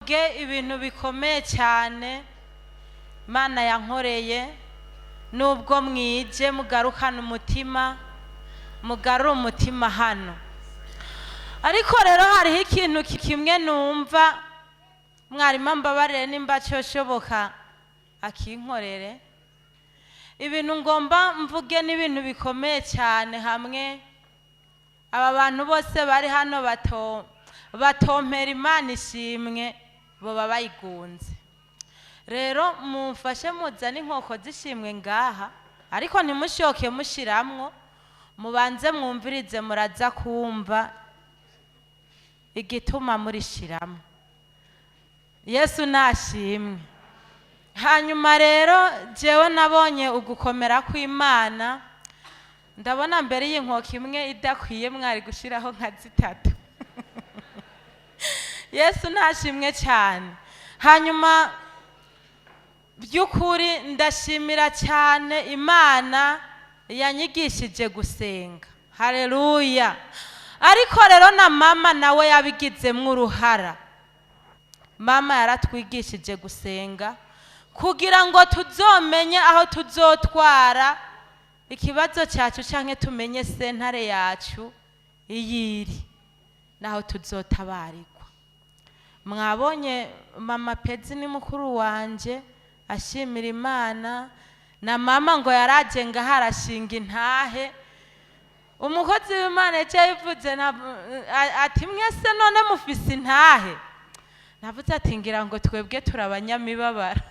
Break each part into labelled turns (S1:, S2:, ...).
S1: mvuge ibintu bikomeye cyane Imana yankoreye. Nubwo mwije mugarukana umutima, mugarure umutima hano. Ariko rero hariho ikintu kimwe numva mwarimu ambabarire, nimba cyoshoboka akinkorere. Ibintu ngomba mvuge ni ibintu bikomeye cyane. Hamwe aba bantu bose bari hano batompera Imana ishimwe, boba bayigunze. Rero mumfashe muzane inkoko z'ishimwe ngaha, ariko ntimushoke mushiramwo, mubanze mwumvirize, muraza kumva igituma murishiramo. Yesu nashimwe. Hanyuma rero jewe nabonye ugukomera kw'Imana. Ndabona mbere y'inkoko imwe idakwiye, mwari gushyiraho nka zitatu. Yesu nashimwe cyane. Hanyuma by'ukuri ndashimira cyane Imana yanyigishije gusenga. Hareruya! Ariko rero na mama nawe yabigizemo uruhara. Mama yaratwigishije gusenga kugira ngo tuzomenye aho tuzotwara ikibazo cyacu, cyangwa tumenye sentare yacu iyo iri n'aho tuzotabarirwa. Mwabonye mama Pezi ni mukuru wanjye ashimira Imana, na mama ngo yaraje ngaho arashinga intahe. Umukozi w'Imana icyo yivuze ati: "Mwese none mufise intahe?" Navuze ati: "Ngira ngo twebwe turi abanyamibabaro."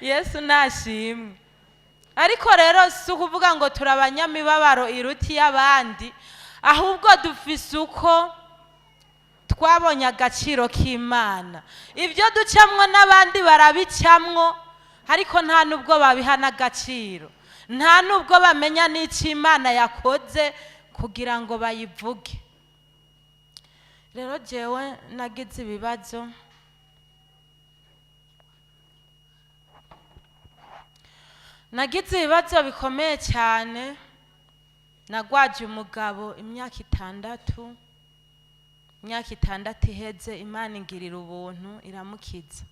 S1: Yesu nashimwe. Ariko rero si ukuvuga ngo turi abanyamibabaro iruti y'abandi, ahubwo dufise uko twabonye agaciro k'Imana. Ibyo ducamwo n'abandi barabicamwo, ariko nta n'ubwo babiha n'agaciro, nta n'ubwo bamenya n'icyo Imana yakoze kugira ngo bayivuge. Rero jewe nagize ibibazo, nagize ibibazo bikomeye cyane. Nagwaje umugabo imyaka 6. Imyaka 6 iheze, Imana ingirira ubuntu iramukiza.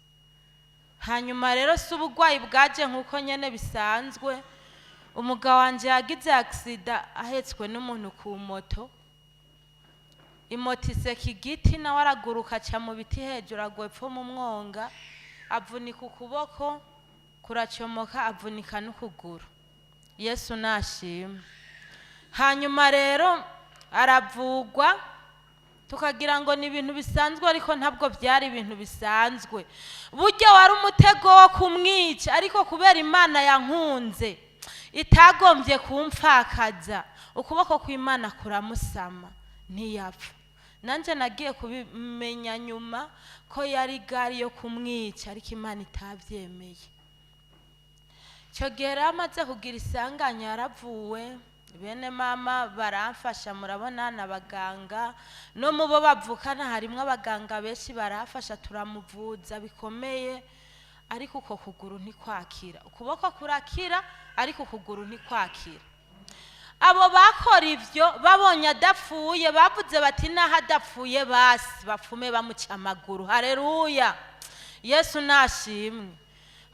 S1: Hanyuma rero si uburwayi bwaje nk'uko nyine bisanzwe. Umugabo wanjye yagize accident ahetswe n'umuntu ku moto, imoto iseka igiti, nawe araguruka aca mu biti hejuru, agwa epfo mu mwonga, avunika ukuboko kuracomoka, avunika n'ukuguru. Yesu nashimwe. Hanyuma rero aravugwa, tukagira ngo ni ibintu bisanzwe, ariko ntabwo byari ibintu bisanzwe. Burya wari umutego wo kumwica, ariko kubera Imana yankunze itagombye kumfakaza, ukuboko kw'Imana kuramusama ntiyapfa. Nanjye nagiye kubimenya nyuma ko yari gari yo kumwica, ariko Imana itabyemeye. Icyo gihe rero amaze kugira isanganya, yaravuwe, bene mama baramfasha. Murabona n'abaganga, no mu bo bavukana harimo abaganga benshi, barafasha, turamuvuza bikomeye, ariko uko kuguru ntikwakira. Ukuboko kurakira, ariko ukuguru ntikwakira. Abo bakora ibyo babonye adapfuye, bavuze bati: "Naho adapfuye, basi bapfume bamuca amaguru." Hareruya, Yesu nashimwe.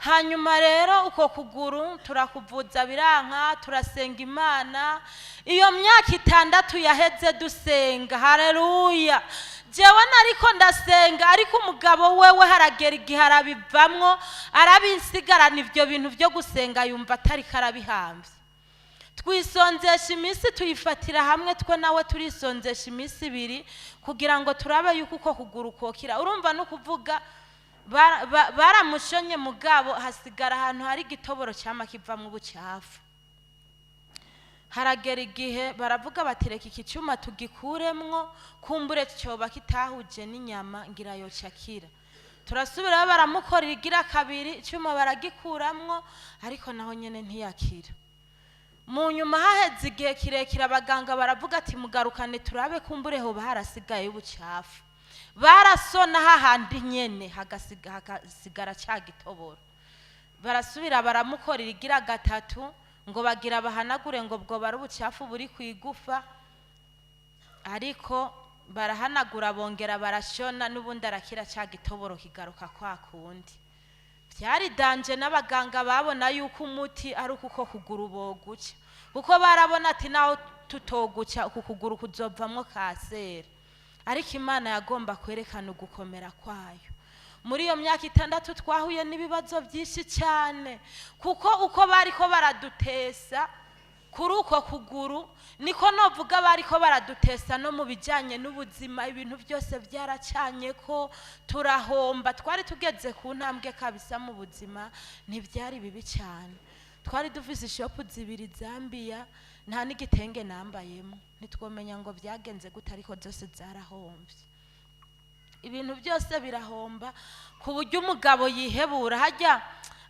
S1: Hanyuma rero uko kuguru turakuvuza biranka, turasenga Imana. Iyo myaka 6 yaheze dusenga. Hareruya! Jewe nariko ndasenga, ariko umugabo wewe haragera igihe arabivamwo, arabisigarana. Ibyo bintu byo gusenga yumva atariko arabihambye. Twisonzesha iminsi, tuyifatira hamwe twe nawe, turisonzesha iminsi 2 kugira ngo turabe yuko uko kuguru kokira. Urumva no kuvuga baramushonye, mugabo hasigara ahantu hari igitoboro cyama kivamwo ubucafu. Haragera igihe baravuga bati: "Reka iki cyuma tugikuremwo, kumbure cyoba kitahuje n'inyama, ngira yocakira." Turasubirayo, baramukorera igira kabiri, icyuma baragikuramwo, ariko naho nyene ntiyakira. Mu nyuma haheze igihe kirekire, abaganga baravuga ati: "Mugarukane turabe, kumbure hoba harasigaye ubucafu." Barasona hahandi nyene hagasigara cya gitoboro. Barasubira baramukorera igira gatatu, ngo bagira bahanagure ngo bwo bari ubucafu buri ku igufa, ariko Barahanagura, bongera barashona, n'ubundi arakira, cya gitoboro kigaruka kwa kundi. Byari danger. N'abaganga babona yuko umuti ari uko kuguru boguca, kuko barabona ati naho tutoguca uku kuguru kuzovamwo kanseri. Ariko Imana yagomba kwerekana ugukomera kwayo. Muri iyo myaka 6 twahuye n'ibibazo byinshi cyane, kuko uko bariko baradutesa kuri uko kuguru, niko novuga bariko baradutesa no mu bijyanye n'ubuzima. Ibintu byose byaracanye ko turahomba. Twari tugeze ku ntambwe kabisa mu buzima, ntibyari bibi cyane. Twari dufise ishop zibiri Zambiya, nta n'igitenge nambayemo. Ntitwomenya ngo byagenze gute, ariko zose zarahombye, ibintu byose birahomba, ku buryo umugabo yihebura. Hajya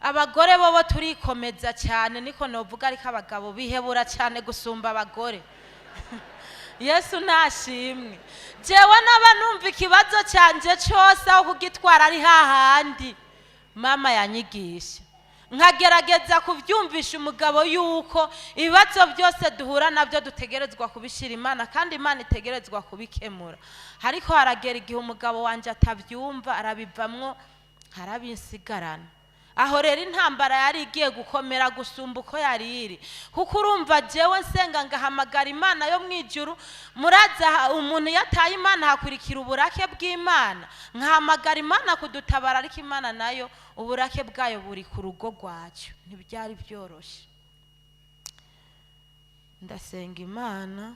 S1: abagore bobo turikomeza cyane, niko novuga, ariko abagabo bihebura cyane gusumba abagore. Yesu ntashimwe. Jewe naba numva ikibazo cyanjye cyose aho kugitwara ari hahandi mama yanyigisha, nkagerageza kubyumvisha umugabo yuko ibibazo byose duhura nabyo dutegerezwa kubishyira Imana, kandi Imana itegerezwa kubikemura. Ariko haragera igihe umugabo wanjye atabyumva, arabivamwo, harabinsigarana. Aho rero intambara yari igiye gukomera gusumba uko yari iri, kuko urumva jewe nsenga ngahamagara Imana yo mu ijuru. Muraza umuntu iyo ataye Imana hakurikira uburake bw'Imana. Nkahamagara Imana kudutabara, ariko Imana nayo uburake bwayo buri ku rugo rwacyo. Ntibyari byoroshye. Ndasenga Imana,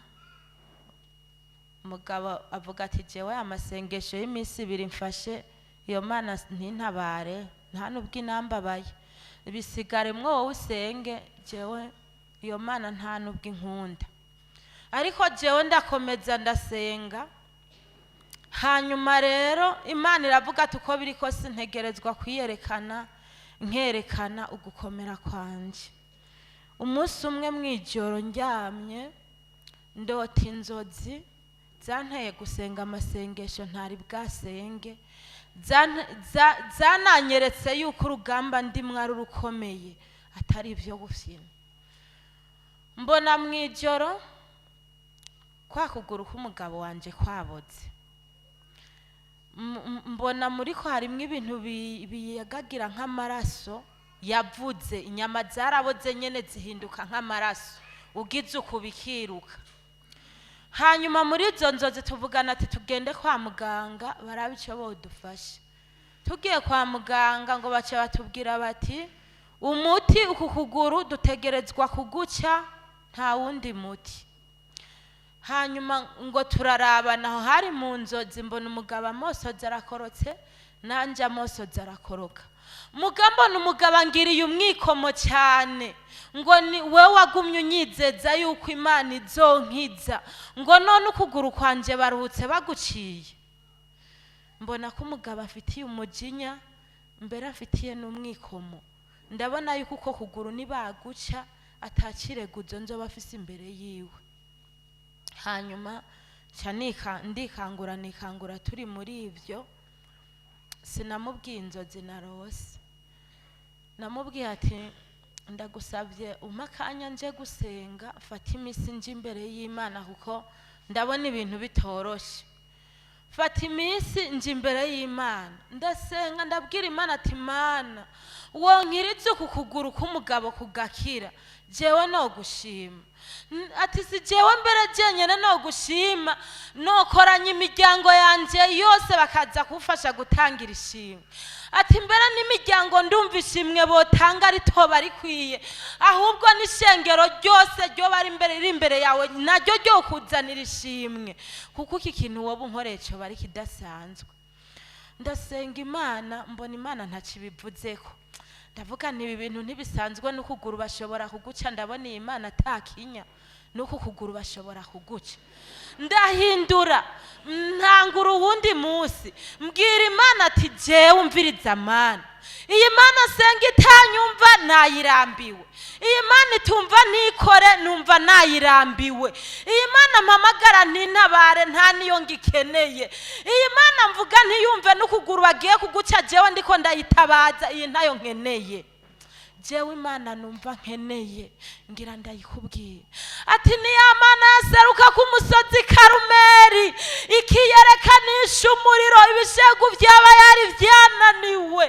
S1: umugabo avuga ati jewe amasengesho y'iminsi 2 mfashe iyo Mana ntintabare, nta nubwo inambabaye, bisigare mwo wowe usenge, jewe iyo Mana nta nubwo inkunda. Ariko jewe ndakomeza ndasenga. Hanyuma rero Imana iravuga ati uko biri kose ntegerezwa kwiyerekana, nkerekana ugukomera kwanje. Umunsi umwe mu ijoro ndyamye, ndota inzozi zanteye gusenga amasengesho ntari bwasenge, zananyeretse yuko urugamba ndimwo ari urukomeye, atari ibyo gufyina. Mbona mu ijoro kwa kuguru k'umugabo wanje kwaboze. Mbona muri ko harimo ibintu biyagagira nk'amaraso yavuze, inyama zaraboze nyene zihinduka nk'amaraso, ugize uku bikiruka. Hanyuma muri izo nzozi tuvugana ati tugende kwa muganga barabe icyo bodufasha. Tugiye kwa muganga, ngo bace batubwira bati umuti uku kuguru dutegerezwa kuguca, nta wundi muti. Hanyuma ngo turarabana, aho hari mu nzozi, mbona umugabo amosozi arakorotse, nanjye amosozi arakoroka. Mbona umugabo angiriye umwikomo cyane, ngo ni wowe wagumye unyizeza yuko Imana izonkiza, ngo none ukuguru kwanjye baruhutse baguciye. Mbona ko umugabo afitiye umujinya, mbere afitiye n'umwikomo. Ndabona yuko uko kuguru nibaguca atakireguzo nzoba afise imbere yiwe. Hanyuma nca ndikangura, nikangura turi muri ibyo. Sinamubwiye inzozi narose. Namubwiye ati ndagusabye umpe akanya nje gusenga, mfate iminsi nje imbere y'Imana, kuko ndabona ibintu bitoroshye. Fata iminsi nje imbere y'Imana, ndasenga, ndabwira Imana ati Mana, wonkiritse uku kuguru k'umugabo kugakira, jewe no gushima. Ati si jewe mbere jenyene no gushima, nokoranya imiryango yanje yose bakaza kumfasha gutangira ishimwe. Ati mbere n'imiryango ndumva ishimwe botanga ritoba rikwiye, ahubwo n'ishengero ryose ryo bari imbere riri imbere yawe naryo ryo kuzanira ishimwe, kuko iki kintu wowe unkoreye cyoba ari kidasanzwe. Ndasenga Imana, mbona Imana ntakibivuzeko. Ndavuga nti ibi bintu ntibisanzwe, n'ukuguru bashobora kuguca. Ndabona iyi Mana atakinya, n'uku kuguru bashobora kuguca. Ndahindura, ntangura uwundi munsi, mbwira Imana ati jewe umviriza Mana, iyi Mana senga itanyumva nayirambiwe, iyi Mana itumva ntikore numva nayirambiwe, iyi Mana mpamagara ntintabare nta niyo ngikeneye, iyi Mana mvuga ntiyumve n'ukuguru bagiye kuguca jewe ndiko ndayitabaza, iyi ntayo nkeneye. Jewe Imana numva nkeneye, ngira ndayikubwira. Ati: "Ni ya Mana yaseruka ku musozi Karumeri, ikiyerekanisha umuriro, ibishegu byaba yari byananiwe,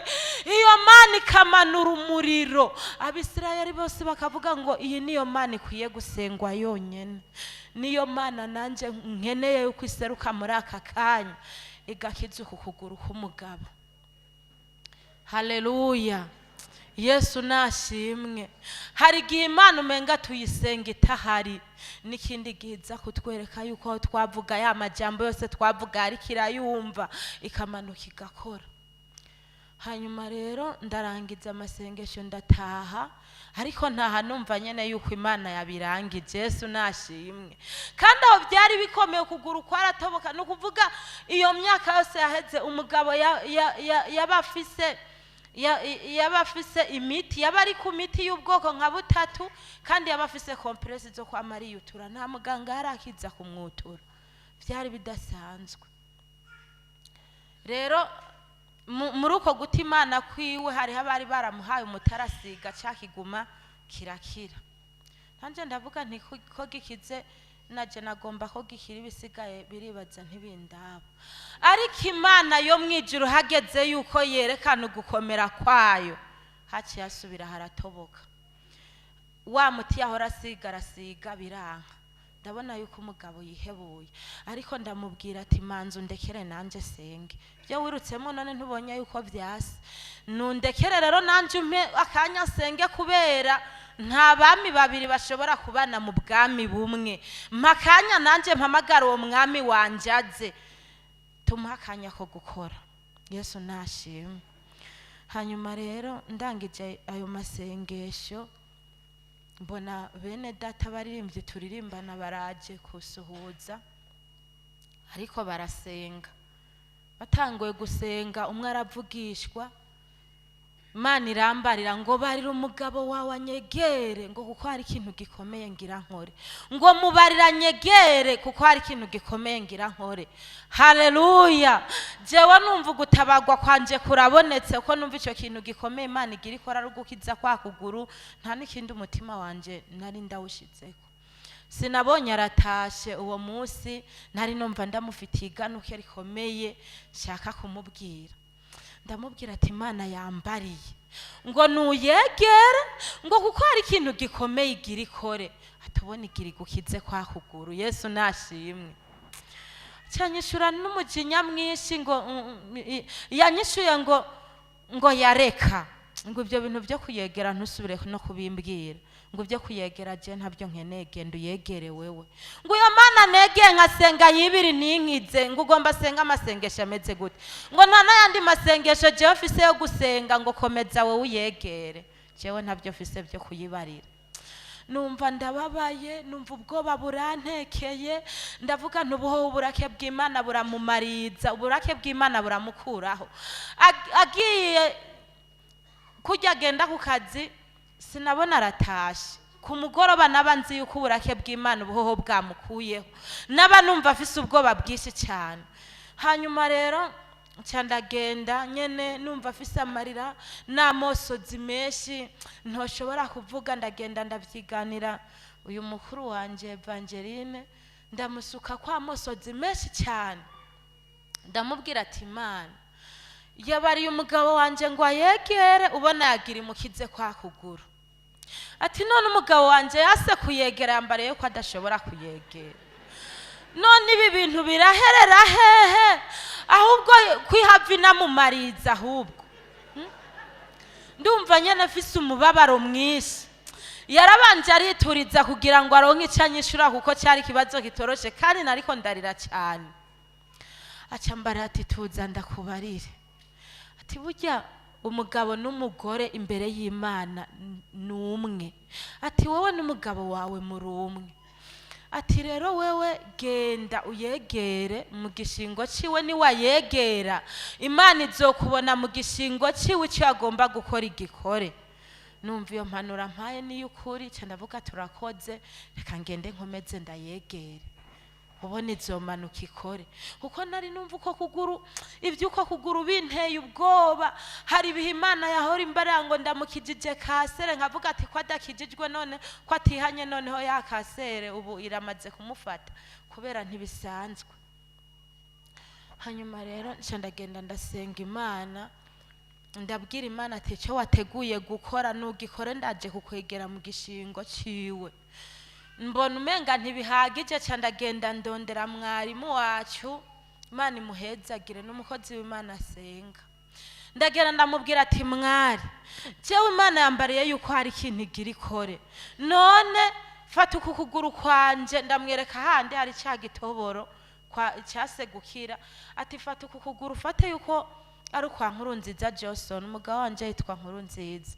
S1: iyo Mana ikamanura umuriro, Abisirayeli bose bakavuga ngo iyi niyo Mana ikwiye gusengwa yonyine. Niyo Mana nanjye nkeneye yuko iseruka muri aka kanya, igakiza uku kuguru k'umugabo." Haleluya, Yesu nashimwe. Hari igihe Imana umenga tuyisenga itahari, n'ikindi gihe iza kutwereka yuko aho twavuga ya majambo yose twavuga ariko irayumva, ikamanuka igakora. Hanyuma rero ndarangiza amasengesho, ndataha, ariko ntaha numva nyene yuko Imana yabirangije. Yesu nashimwe. Kandi aho byari bikomeye, ukuguru kwaratoboka. Ni ukuvuga iyo myaka yose yaheze, umugabo yaba afise imiti, yaba ari ku miti y'ubwoko nka butatu, kandi yaba afise compresses zo kwama ariyutura. Nta muganga yari akiza kumwutura, byari bidasanzwe. Rero muri uko guta Imana kwiwe, hariho abari baramuhaye umutarasiga, ca kiguma kirakira. Nanjye ndavuga nti ko gikize, naje nagomba ko gikira, ibisigaye biribaza ntibindaba. Ariko Imana yo mu ijuru, hageze yuko yerekana ugukomera kwayo, haciye hasubira haratoboka. Wa muti yahora asiga, arasiga biranka. Ndabona yuko umugabo yihebuye, ariko ndamubwira ati: "Manzu ndekere nanjye senge, ibyo wirutsemo none ntubonye yuko byase? Nundekere rero nanjye umpe akanya senge, kubera nta bami babiri bashobora kubana mu bwami bumwe. Mpa akanya nanjye mpamagara uwo mwami wanjye aze, tumuhe akanya ko gukora." Yesu nashimwe. Hanyuma rero ndangije ayo masengesho, mbona bene data baririmbye turirimbana baraje kusuhuza, ariko barasenga. Batanguye gusenga, umwe aravugishwa. Imana irambarira ngo: "Barira umugabo wawe anyegere," ngo "kuko hari ikintu gikomeye ngira nkore." Ngo: "Mubarira anyegere, kuko hari ikintu gikomeye ngira nkore." Haleluya! Jewe numva ugutabagwa kwanje kurabonetse, kuko numva icyo kintu gikomeye Imana igira ikora ari ugukiza kwa kuguru. Nta n'ikindi umutima wanje nari ndawushizeko. Sinabonye aratashe uwo munsi. Nari numva ndamufitiye iganuke rikomeye nshaka kumubwira. Ndamubwira ati: "Imana yambariye ngo nuyegere, ngo kuko hari ikintu gikomeye igira ikore." Atubona igira igukize kwa kuguru. Yesu nashimwe. Cyanyishura n'umujinya mwinshi ngo yanyishuye ngo yareka, ngo ibyo bintu byo kuyegera ntusubire no kubimbwira, ngo ibyo kuyegera je ntabyo nkeneye, genda uyegere wewe. Ngo iyo Mana negeye nkasenga yibiri ninkize, ngo ugomba asenga amasengesho ameze gute? Ngo nta n'ayandi masengesho jewe mfise yo gusenga, ngo komeza wowe uyegere, jewe ntabyo mfise byo kuyibarira. Numva ndababaye, numva ubwoba burantekeye. Ndavuga ntubuho, uburake bw'Imana buramumariza, uburake bw'Imana buramukuraho. Agiye kurya, agenda ku kazi, sinabona aratashe ku mugoroba. Naba nzi yuko uburake bw'Imana ubuhoho bwamukuyeho, naba numva afise ubwoba bwinshi cyane. Hanyuma rero nca ndagenda nyene, numva afise amarira n'amosozi menshi ntoshobora kuvuga. Ndagenda ndavyiganira uyu mukuru wanje Evangeline, ndamusuka kwa amosozi menshi cyane. Ndamubwira ati: "Imana yabariye umugabo wanje ngo ayegere, ubona yagira imukize kwa kuguru." Ati: "None umugabo wanje yase kuyegera, yambariye ko adashobora kuyegera. None ibi bintu biraherera hehe? Ahubwo kwihava inamumariza ahubwo." Ndumva nyene afise umubabaro mwinshi. Yarabanje arituriza kugira ngo aronke icyo anyishura, kuko cyari ikibazo kitoroshe, kandi nariko ndarira cyane. Aca mbara ati: "Tuza ndakubarire." Ati: "Burya umugabo n'umugore imbere y'Imana ni umwe." Ati: "Wowe n'umugabo wawe muri umwe." Ati: "Rero wewe genda uyegere mu gishingo ciwe, niwayegera Imana izokubona mu gishingo ciwe, icyo agomba gukora igikore." Numva iyo mpanura mpaye niyo ukuri. Nca ndavuga: "Turakoze, reka ngende nkomeze ndayegere." Ubona izomanuka ikore, kuko nari numva uko kuguru, iby'uko kuguru binteye ubwoba. Hari ibihe Imana yahora imbarira ngo ndamukijije kasere, nkavuga ati ko adakijijwe none, ko atihanye noneho, ya kasere ubu iramaze kumufata, kubera ntibisanzwe. Hanyuma rero nca ndagenda ndasenga Imana, ndabwira Imana ati: "Icyo wateguye gukora nugikore, ndaje kukwegera mu gishingo ciwe." Mbona umenga ntibihagije, ca ndagenda ndondera mwarimu wacu, Imana imuhezagire, n'umukozi w'Imana asenga. Ndagenda ndamubwira ati: "Mwari, jewe Imana yambariye yuko hari ikintu igira ikore, none fata uku kuguru kwanje." Ndamwereka handi hari cya gitoboro cyasegukira. Ati: "Fata uku kuguru, ufate yuko ari ukwa Nkurunziza Johnson." Umugabo wanje yitwa Nkurunziza.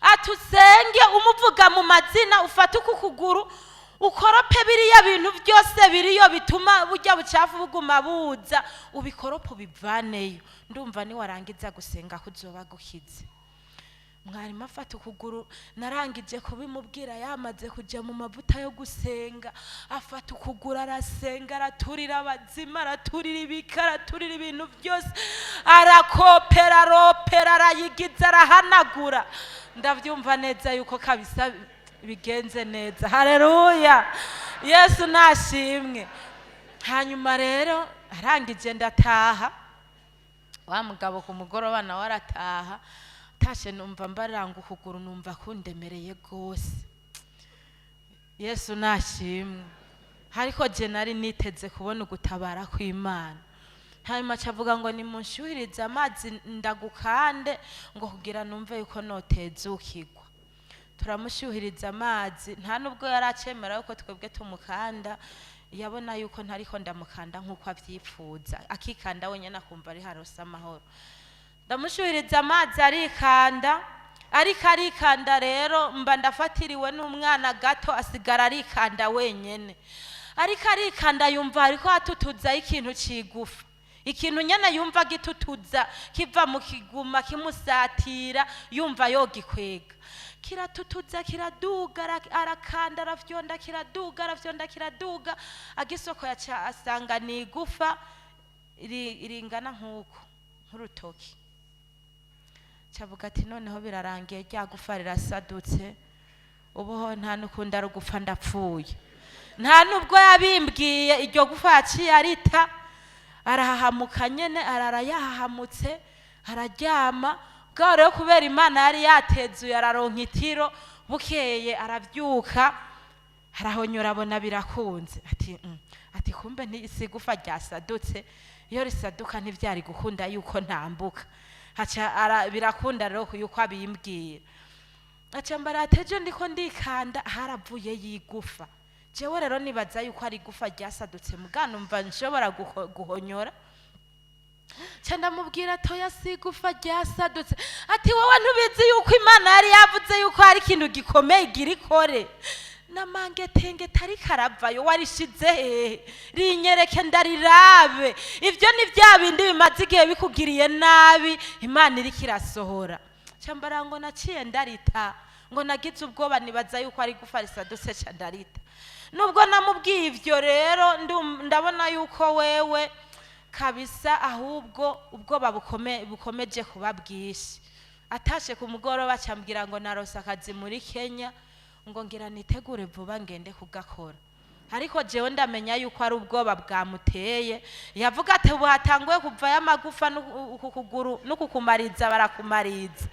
S1: Ati: "Usenge umuvuga mu mazina, ufate uku kuguru ukorope biriya bintu byose biriyo bituma burya bucafu buguma buza, ubikorope ubivaneyo. Ndumva niwarangiza gusenga kuzoba gukize." Mwarimu afata ukuguru, narangije kubimubwira yamaze kujya mu mavuta yo gusenga. Afata ukuguru arasenga, araturira abazima, araturira ibika, araturira ibintu byose, arakopera, aropera, arayigiza, arahanagura. Ndabyumva neza yuko kabisa bigenze neza. Hareruya, Yesu nashimwe. Hanyuma rero arangije ndataha. Wa mugabo ku mugoroba nawe arataha. Tashe numva mbaranga ukuguru, numva kundemereye rwose. Yesu nashimwe. Ariko je nari niteze kubona ugutabara kw'Imana. Hanyuma acavuga ngo: "Nimunshyuhirize amazi ndagukande," ngo kugira numve yuko notezukirwa. Turamushyuhiriza amazi, nta nubwo yari acemera yuko twebwe tumukanda. Yabona yuko ntariko ndamukanda nk'uko abyipfuza, akikanda wenyine akumva ari harose amahoro. Ndamushyuhiriza amazi arikanda, ariko arikanda rero mba ndafatiriwe n'umwana gato, asigara arikanda wenyine. Ariko arikanda yumva ariko hatutuzaho ikintu cigufa, ikintu nyene yumva gitutuza kiva mu kiguma kimusatira, yumva yogikwega. Kiratutuza, kiraduga, arakanda, arafyonda, kiraduga, arafyonda, kiraduga. Agisoko yaca asanga ni igufa ringana nk'uko nk'urutoki. Cavuga ati: "Noneho birarangiye, rya gufa rirasadutse, ubuho nta n'ukundi ari ugupfa, ndapfuye." Nta nubwo yabimbwiye, iryo gufa yaciye arita, arahahamuka nyene, arara yahahamutse, araryama. Bwaho rero kubera Imana yari yatezuye, araronka itiro. Bukeye arabyuka, arahonyora, abona birakunze. Ati: Ati kumbe ntisi igufa ryasadutse, iyo risaduka ntibyari gukunda yuko ntambuka." Haca birakunda rero yuko abimbwira. Aca mbara ati: "Ejo ndiko ndikanda haravuye yigufa." Jewe rero nibaza yuko ari igufa ryasadutse, muga numva nshobora guhonyora. Ca ndamubwira: "Toya, si igufa ryasadutse." Ati: "Wowe ntubizi yuko Imana yari yavuze yuko hari ikintu gikomeye igira ikore? Namangetenge ariko aravayo, warishize hehe? Rinyereke ndarirabe." Ibyo ni bya bindi bimaze igihe bikugiriye nabi, Imana iriko irasohora. Ca mbara ngo naciye ndarita, ngo nagize ubwoba nibaza yuko ari gufa risadutse, ca ndarita. Nubwo namubwiye ivyo rero, ndabona yuko wewe kabisa ahubwo ubwoba bukomeje kuba bwinshi. Atashe ku mugoroba acambwira ngo narose akazi muri Kenya, ngo ngira nitegure vuba ngende kugakora. Ariko jewe ndamenya yuko ari ubwoba bwamuteye. Yavuga ati: "Ubu hatanguye kuvayo amagufa n'uku kuguru n'ukukumariza barakumariza."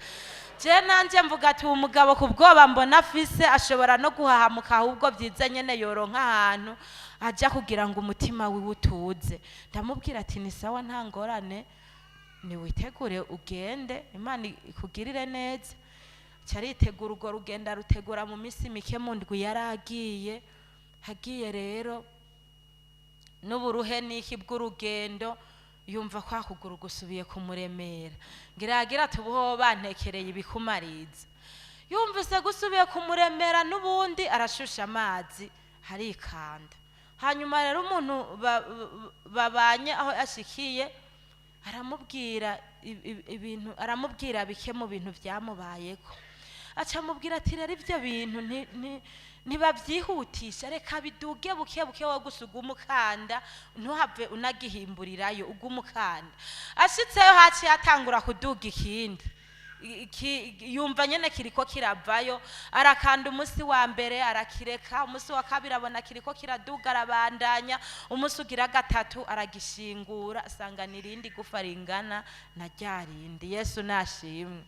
S1: Je nanje mvuga ati: "Uwo mugabo ku bwoba mbona afise ashobora no guhahamuka, ahubwo byiza nyene yoronka ahantu aja kugira ngo umutima wiwe utuze." Ndamubwira ati: "Ni sawa, nta ngorane, niwitegure ugende, Imana ikugirire neza." Aca aritegura urwo rugendo, arutegura mu minsi mike, mu ndwi yari agiye. Agiye rero n'uburuhe n'iki bw'urugendo, yumva kwa kuguru gusubiye kumuremera. Ngira yagira ati: "Ubuho bantekereye ibikumariza." Yumvise gusubiye kumuremera n'ubundi, arashusha amazi arikanda. Hanyuma rero umuntu babanye aho ashikiye aramubwira ibintu, aramubwira bike mu bintu byamubayeko. Aca amubwira ati: "Rero ibyo bintu Ntibabyihutisha, reka biduge buke buke, wowe gusa ugume ukanda, ntuhave unagihimburirayo, ugume ukanda. Ashitseyo haciye hatangura kuduga ikindi. Yumva nyene kiriko kiravayo, arakanda. Umunsi wa mbere arakireka, umunsi wa kabiri abona kiriko kiraduga, arabandanya. Umunsi ugira gatatu aragishingura, asanga n'irindi gufa ringana na rya rindi. Yesu nashimwe.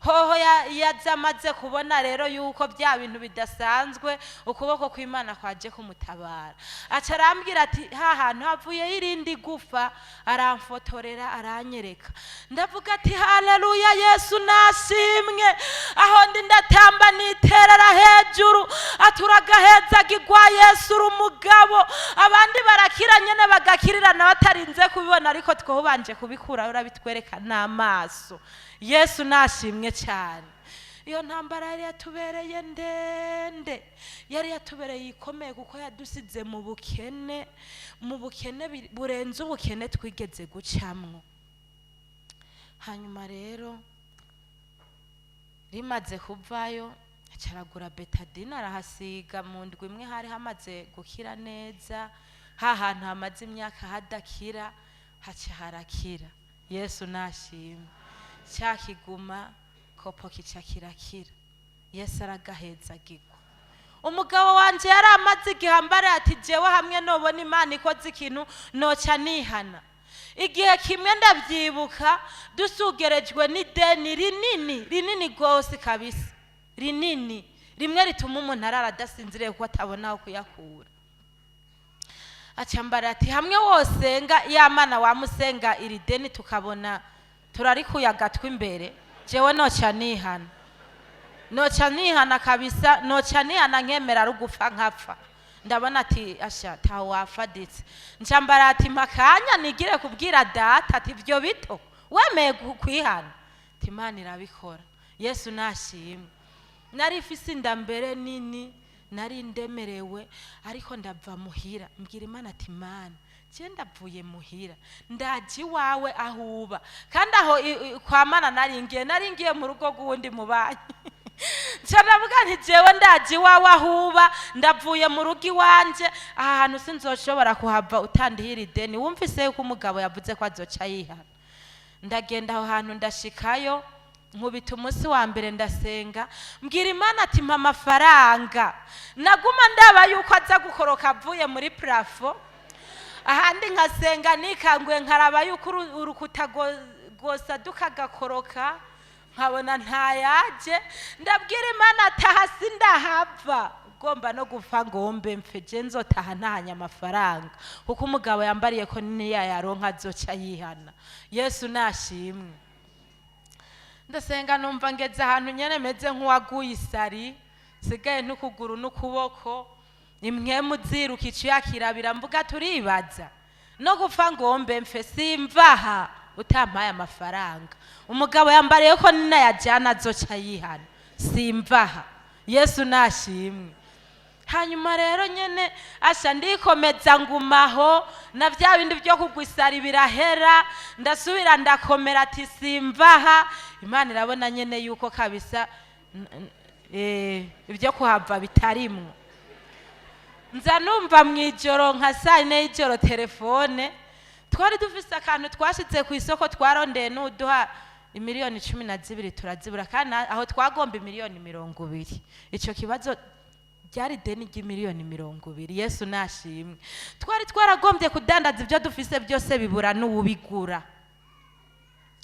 S1: Hoho yaza amaze kubona rero yuko bya bintu bidasanzwe, ukuboko kw'Imana kwaje kumutabara. Aca arambwira ati: "Ha hantu havuyeho irindi gufa." Aramfotorera, aranyereka. Ndavuga ati: "Haleluya, Yesu nashimwe." Aho ndi ndatamba, niterera hejuru, aturagahezagirwa Yesu, uri umugabo. Abandi barakira nyene, bagakirirana batarinze kubibona, ariko twobanje kubikura, urabitwereka n'amaso. Yesu nashimwe cyane. Iyo ntambara yari yatubereye ndende, yari yatubereye ikomeye, kuko yadusize mu bukene, mu bukene burenze ubukene twigeze gucamwo. Hanyuma rero rimaze kuvayo, acaragura Bétadine, arahasiga. Mu ndwi imwe hari hamaze gukira neza. Ha hantu hamaze imyaka hadakira, haca harakira. Yesu nashimwe. Cya kiguma kopo kica kirakira. Yesu aragahezagirwa. Umugabo wanje yari amaze igihe ambara ati: "Jewe hamwe nobona Imana ikoze ikintu, noca nihana." Igihe kimwe ndabyibuka, dusugerejwe n'ideni rinini rinini rwose kabisa, rinini rimwe rituma umuntu arara adasinziriye kuko atabona aho kuyakura. Acambara ati: "Hamwe wosenga ya Mana wamusenga, iri deni tukabona turarikuye agatwi imbere, jewe noca nihana, noca nihana kabisa, noca nihana, nkemera rugufa nkapfa." Ndabona ati: "Asha, tawe wafaditse." Ncambara ati: "Mpakanya nigire kubwira data." Ati: "Ibyo bito wemeye kwihana." Ati: "Imana irabikora." Yesu nashimwe. Nari ifise inda mbere nini, nari ndemerewe, ariko ndava muhira, mbwira Imana ati: "Mana, je ndavuye muhira, ndaje iwawe aho uba." Kandi aho kwa Mana naringiye, naringiye mu rugo rw'uwundi mubanyi. Nca ndavuga nti: "Jewe ndaje iwawe aho uba, ndavuye mu rugo iwanje. Aha hantu sinzoshobora kuhava utandihira ideni. Wumvise yuko umugabo yavuze ko azoca yihana." Ndagenda aho hantu, ndashikayo, nkubita umunsi wa mbere ndasenga, mbwira Imana ati: "Mpa amafaranga." Naguma ndaba yuko aza gukoroka avuye muri plafond, ahandi nkasenga nikanguye, nkaraba yuko urukuta rwosaduka agakoroka, nkabona ntayaje. Ndabwira Imana ati: "Aha sindahava, ugomba no gupfa ngombe mfe, je nzotaha ntahanye amafaranga, kuko umugabo yambariye ko niyayaronka azoca yihana." Yesu nashimwe. Ndasenga, numva ngeze ahantu nyene meze nk'uwaguye isari, nsigaye n'ukuguru n'ukuboko, impwemu ziruka, icuyakirabira. Mvuga: "Turibaza no gupfa ngombe mfe, simvaha utampaye amafaranga. Umugabo yambariye ko ninayajyana azoca yihana, simvaha." Yesu nashimwe. Hanyuma rero nyene asha ndikomeza, ngumaho na bya bindi byo kugwa isari birahera, ndasubira ndakomera ati: "Simvaha." Imana irabona nyene yuko kabisa ibyo kuhava bitarimwo. Nza numva mu ijoro nka saa 4 y'ijoro telefone. Twari dufise akantu twashyize ku isoko, twarondeye n'uduha imiliyoni 12, turazibura, kandi aho twagomba imiliyoni 20. Icyo kibazo ryari ideni ry'imiliyoni 20. Yesu nashimwe. Twari twaragombye kudandaza ibyo dufise byose, bibura n'uwubigura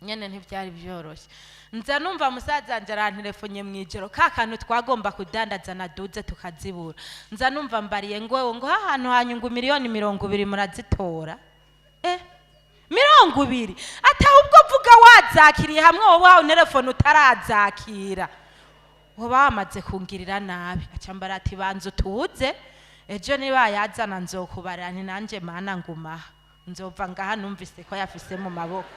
S1: nyene, ntibyari byoroshye. Nza numva musaza wanje aranterefonye mu ijoro, ka kantu twagomba kudandaza naduze tukazibura. Nza numva mbariye ngo hahantu hanyungu miliyoni 20 murazitora. 20? Ati: "Ahubwo vuga wazakiriye hamwe wowe wawe telefone utarazakira, woba wamaze kungirira nabi." Acambara ati: "Banza utuze, ejo niba yazana nzokubarira." Nti: "Nanje Mana, ngumaha, nzova ngaha numvise ko yafise mu maboko."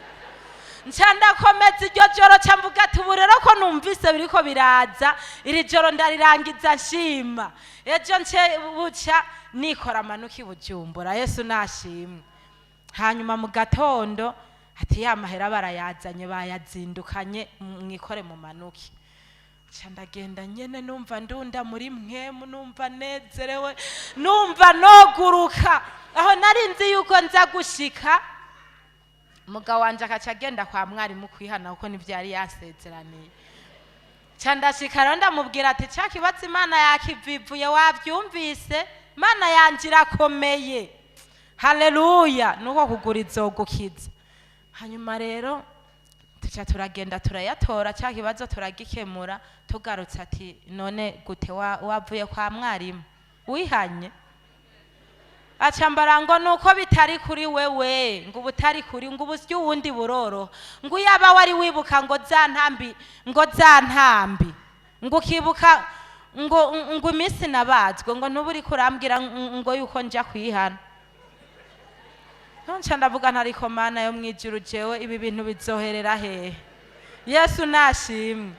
S1: Nca ndakomeza iryo joro, ca mvuga ati: "Ubu rero ko numvise biriko biraza, iri joro ndarirangiza nshima, ejo nce buca nikora amanuka i Bujumbura." Yesu nashimwe. Hanyuma mu gatondo ati: "Ya mahera barayazanye, bayazindukanye, mwikore mu manuki." Nca ndagenda nyene, numva ndunda muri mwemu, numva nezerewe, numva noguruka. Aho nari nzi yuko nza gushika, umugabo wanje akaca agenda kwa mwarimu kwihana, kuko nivyo yari yasezeraniye. Nca ndashika rero, ndamubwira ati: "Ca kibazo Imana yakivivuye, wavyumvise? Imana yanje irakomeye, haleluya, nuko kugura izogukiza." Hanyuma rero tuca turagenda, turayatora, cya kibazo turagikemura. Tugarutse ati: "None gute, wavuye kwa mwarimu wihanye?" Aca mbara ngo nuko bitari kuri wewe, ngo ubutari kuri, ngo ubusyo uwundi buroro, ngo uyaba wari wibuka ngo za ntambi, ngo za ntambi, ngo ukibuka ngo iminsi nabazwe, ngo ntuba uriko urambwira ngo yuko nja kwihana. Nca ndavuga ntariko: "Mana yo mwijuru, jewe ibi bintu bizoherera hehe?" Yesu nashimwe.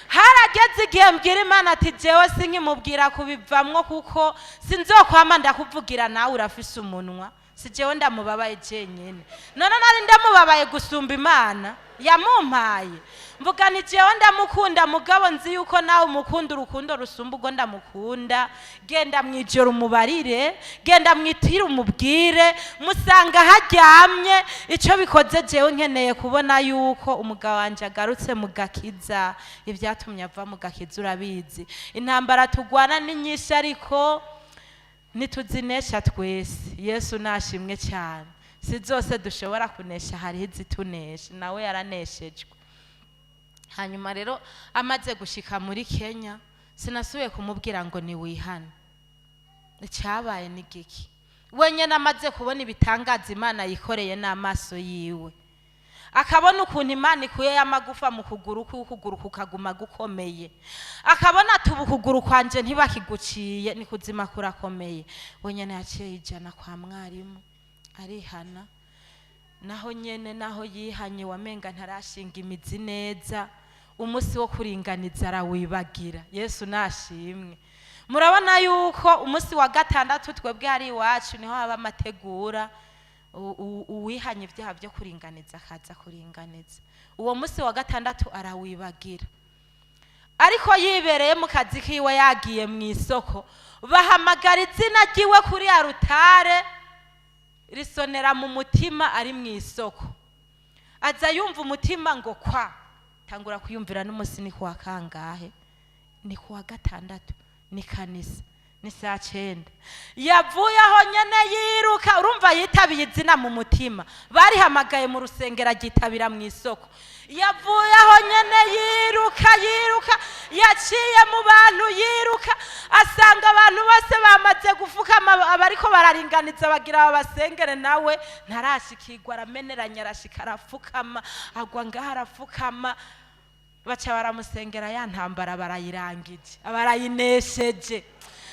S1: Harageze igihe mbwira Imana ati: "Jewe sinkimubwira kubivamwo, kuko sinzokwama ndakuvugira, nawe urafise umunwa. Si jewe ndamubabaye jenyine, none nari ndamubabaye gusumba Imana yamumpaye." Mvuga nti: "Jewe ndamukunda, mugabo nzi yuko nawe umukunda urukundo rusumba ubwo ndamukunda. Genda mwijoro umubarire, genda mwitire umubwire, musanga haryamye. Icyo bikoze, jewe nkeneye kubona yuko umugabo wanje agarutse mu gakiza. Ibyatumye ava mu gakiza urabizi. Intambara tugwana ni nyinshi, ariko ntituzinesha twese." Yesu nashimwe cyane. Si zose dushobora kunesha, hariho izitunesha. Nawe yaraneshejwe. Hanyuma rero amaze gushika muri Kenya, sinasubiye kumubwira ngo niwihane. Icyabaye ni giki? Wenyine amaze kubona ibitangaza Imana yikoreye n'amaso yiwe, akabona ukuntu Imana ikuye y'amagufa mu kuguru kwiwe, ukuguru kukaguma gukomeye, akabona ati: "Ubu ukuguru kwanje ntibakiguciye, ni kuzima, kurakomeye." Wenyine yaciye yijana kwa mwarimu, arihana. Naho nyene, naho yihanye, wamenga ntarashinga imizi neza. Umunsi wo kuringaniza arawibagira. Yesu nashimwe. Murabona yuko umunsi wa gatandatu twebwe hari iwacu niho haba amategura, uwihanye ibyaha byo kuringaniza akaza kuringaniza. Uwo munsi wa gatandatu arawibagira, ariko yibereye mu kazi kiwe, yagiye mu isoko, bahamagara izina ryiwe kuri arutare, risonera mu mutima. Ari mu isoko, aza yumva umutima ngo kwa, tangura kwiyumvira: n'umunsi ni kuwa kangahe? Ni kuwa gatandatu, ni kanisa, ni saa 9. Yavuye aho nyene yiruka. Urumva, yitabiye izina mu mutima, barihamagaye mu rusengero, aryitabira mu isoko. Yavuye aho nyene yiruka, yiruka, yaciye mu bantu yiruka, asanga abantu bose bamaze gufukama, abariko bararinganiza bagira babasengere, nawe ntarashikirwa. Arameneranya, arashika, arafukama, agwa ngaho, arafukama, baca baramusengera. Ya ntambara barayirangije, barayinesheje.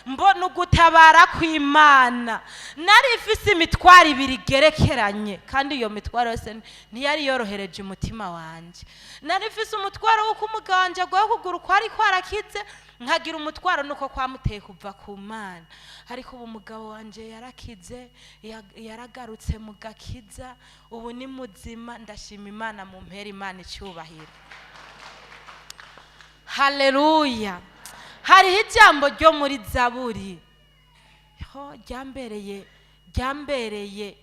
S1: Mbona ugutabara kw'Imana. Nari ifise imitwaro ibiri igerekeranye, kandi iyo mitwaro yose ntiyari yorohereje umutima wanje. Nari ifise umutwaro w'uko umugabo wanje agoye ukuguru kwari kwarakize, nkagira umutwaro nuko kwamuteye kuva ku Mana. Ariko ubu umugabo wanje yarakize, yaragarutse mu gakiza, ubu ni muzima. Ndashima Imana. Mu mpera Imana icyubahiro. Haleluya. Hariho ijambo ryo muri Zaburi ho ryambereye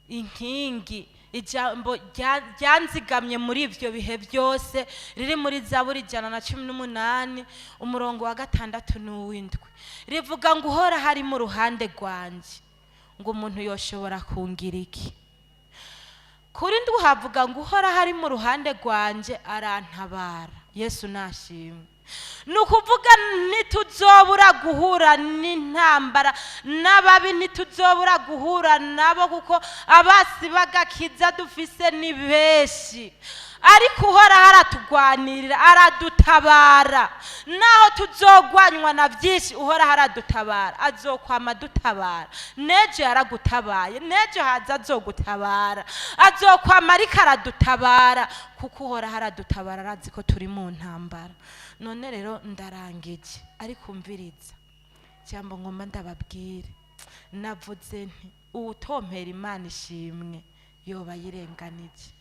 S1: inkingi, ijambo ryanzigamye muri ibyo bihe byose, riri muri Zaburi 118, umurongo wa 6 n'uw'indwi. Rivuga ngo: "Uhora hari mu ruhande rwanjye, ngo umuntu yoshobora kungira iki?" Kuri ndwi havuga ngo: "Uhora hari mu ruhande rwanjye, arantabara." Yesu nashimwe. Ni ukuvuga, ntituzobura guhura n'intambara n'ababi, ntituzobura guhura nabo, kuko abasi b'agakiza dufise ni benshi. Ariko Uhoraho aratugwanirira, aradutabara. Naho tuzogwanywa na byinshi, Uhoraho aradutabara, azokwama adutabara. N'ejo yaragutabaye, n'ejo haza azogutabara, azokwama ariko aradutabara, kuko Uhoraho aradutabara, arazi ko turi mu ntambara. None rero ndarangije, ariko umviriza ijambo ngomba ndababwire. Navuze nti: "Uwutompera Imana ishimwe yoba yirenganije."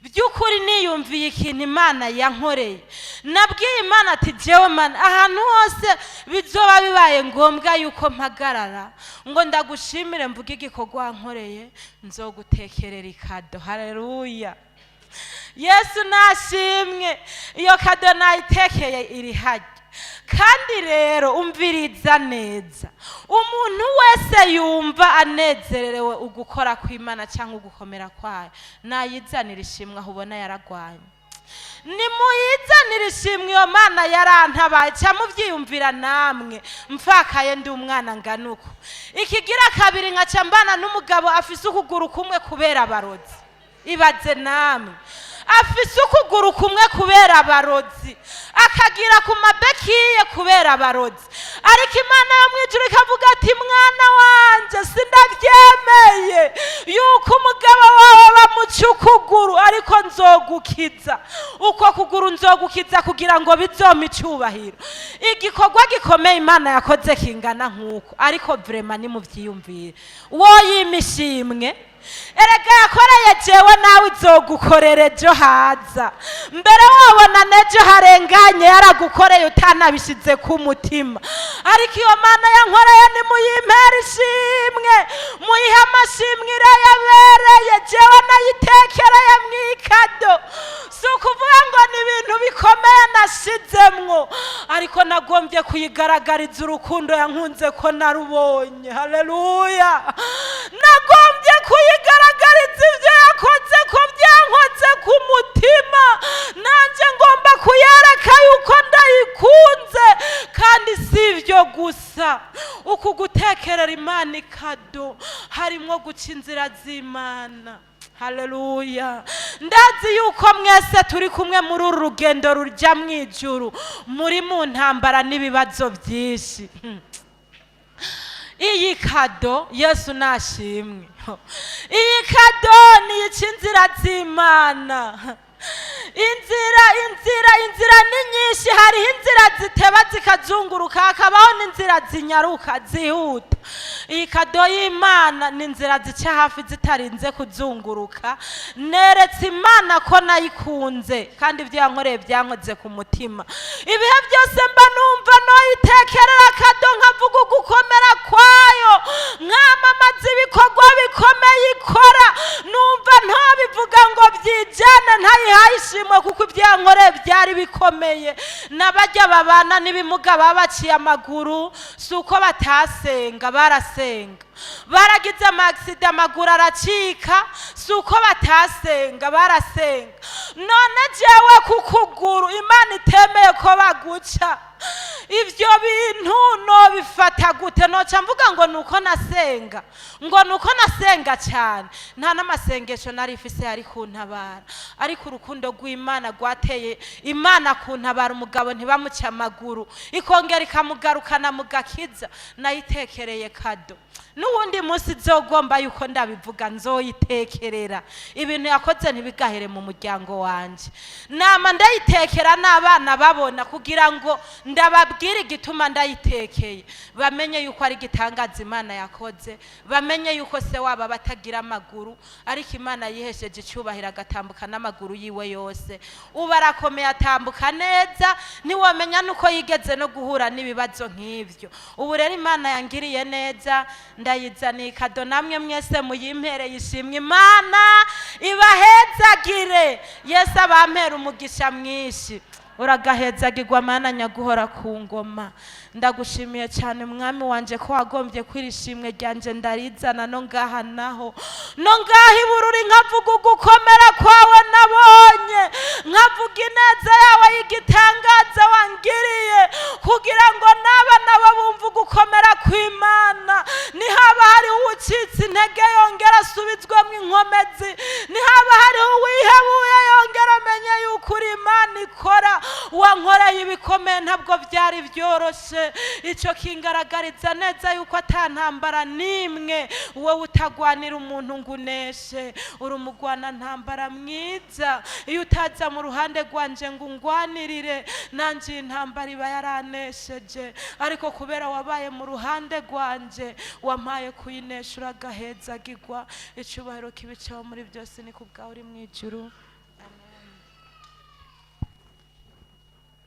S1: By'ukuri niyumviye ikintu Imana yankoreye. Nabwiye Imana ati: "Jewe Mana, ahantu hose bizoba bibaye ngombwa yuko mpagarara ngo ndagushimire, mvuge igikorwa wankoreye, nzogutekerera ikado." Haleluya, Yesu nashimwe. Iyo kado nayitekeye, iri hajya. Kandi rero umviriza neza, umuntu wese yumva anezerewe ugukora kw'Imana cyangwa ugukomera kwayo, nayizanira ishimwe aho ubona yaragwanye. Nimuyizanire ishimwe, iyo Mana yarantabaye. Cyangwa mubyiyumvira namwe, mfakaye ndi umwana ngana uko, ikigira kabiri nkaca mbana n'umugabo afise ukuguru kumwe kubera abarozi. Ibaze namwe, afise ukuguru kumwe kubera abarozi, akagira ku ma béquilles kubera abarozi. Ariko Imana yo mu ijuru ikavuga ati: "Mwana wanje, sindabyemeye yuko umugabo wawe bamuca ukuguru, ariko nzogukiza uko kuguru, nzogukiza kugira ngo bizome icyubahiro." Igikorwa gikomeye Imana yakoze kingana nk'uko, ariko vraiment nimubyiyumvire, woyima ishimwe. Erega yakoreye jewe, nawe izogukorera ejo haza. Mbere wabona n'ejo harenganye yaragukoreye utanabishyize ku mutima. Ariko iyo Mana yankoreye, nimuyimpera ishimwe, muyihe amashimwe, irayabereye. Jewe nayitekereye mu ikado. Si ukuvuga ngo ni ibintu bikomeye nashizemwo, ariko nagombye kuyigaragariza urukundo yankunze ko narubonye. Haleluya! Nagombye kuyigaragariza ibyo yakoze ko byankoze ku mutima, nanjye ngomba kuyereka yuko ndayikunze. Kandi si ibyo gusa, uku gutekerera Imana ikado harimo guca inzira z'Imana. Haleluya! Ndazi yuko mwese turi kumwe muri uru rugendo rujya mu ijuru, muri mu ntambara n'ibibazo byinshi. Iyi kado, Yesu nashimwe, iyi kado ni ica inzira z'Imana. Inzira, inzira, inzira ni nyinshi. Hariho inzira ziteba zikazunguruka, hakabaho n'inzira zinyaruka zihuta. Iyi kado y'Imana ni inzira zica hafi zitarinze kuzunguruka. Neretse Imana ko nayikunze, kandi ibyo yankoreye byankoze ku mutima. Ibihe byose mba numva noyitekerera kado, nkavuga ugukomera kwayo, nkamamaza ibikorwa bikomeye ikora. Numva ntabivuga ngo byijyane ntayihaye ishimwe, kuko ibyo yankoreye byari bikomeye. N'abajya babana n'ibimuga babaciye amaguru, si uko batasenga, barasenga. Baragize ama accident, amaguru aracika, si uko batasenga, barasenga. None jewe ku kuguru Imana itemeye ko baguca, ibyo bintu nobifata gute? Noca mvuga ngo ni uko nasenga, ngo ni uko nasenga cyane? Nta n'amasengesho nari ifise yari kuntabara, ariko urukundo rw'Imana rwateye Imana kuntabara, umugabo ntibamuce amaguru, ikongera ikamugarukana mu gakiza. Nayitekereye kado, n'uwundi munsi nzogomba yuko ndabivuga, nzoyitekerera. Ibintu yakoze ntibigahere mu muryango wanjye. Nama ndayitekera n'abana babona, kugira ngo ndababwire igituma ndayitekeye, bamenye yuko ari igitangaza Imana yakoze, bamenye yuko se wabo batagira amaguru, ariko Imana yihesheje icyubahiro agatambuka n'amaguru yiwe yose. Ubu arakomeye, atambuka neza, ntiwamenya nuko yigeze no guhura n'ibibazo nk'ibyo. Ubu rero Imana yangiriye neza, ndayizaniye ikado, namwe mwese muyimpereye ishimwe. Imana ibahezagire, Yesu abampera umugisha mwinshi. Uragahezagirwa Mana nyaguhora ku ngoma. Ndagushimiye cyane mwami wanje ko wagombye kwira ishimwe ryanjye ndarizana no ngaha, naho no ngaha ibururi, nkavuga ugukomera kwawe nabonye, nkavuga ineza yawe y'igitangaza wangiriye, kugira ngo n'aba nabo bumve ugukomera kw'Imana. Nihaba hariho uwucitse intege, yongera asubizwemo inkomezi. Nihaba hariho uwihebuye, yongera amenye yuko uri Imana ikora. Wankoreye ibikomeye, ntabwo byari byoroshye. Icyo kingaragariza neza yuko ata ntambara n'imwe wowe utagwanira umuntu ngo uneshe. Uri umugwana ntambara mwiza. Iyo utaza mu ruhande rwanje ngo ungwanirire, nanjye iyi ntambara iba yaranesheje. Ariko kubera wabaye mu ruhande rwanje, wampaye kuyinesha. Uragahezagirwa, icyubahiro kibicaho muri byose ni ku bwawe uri mu ijuru.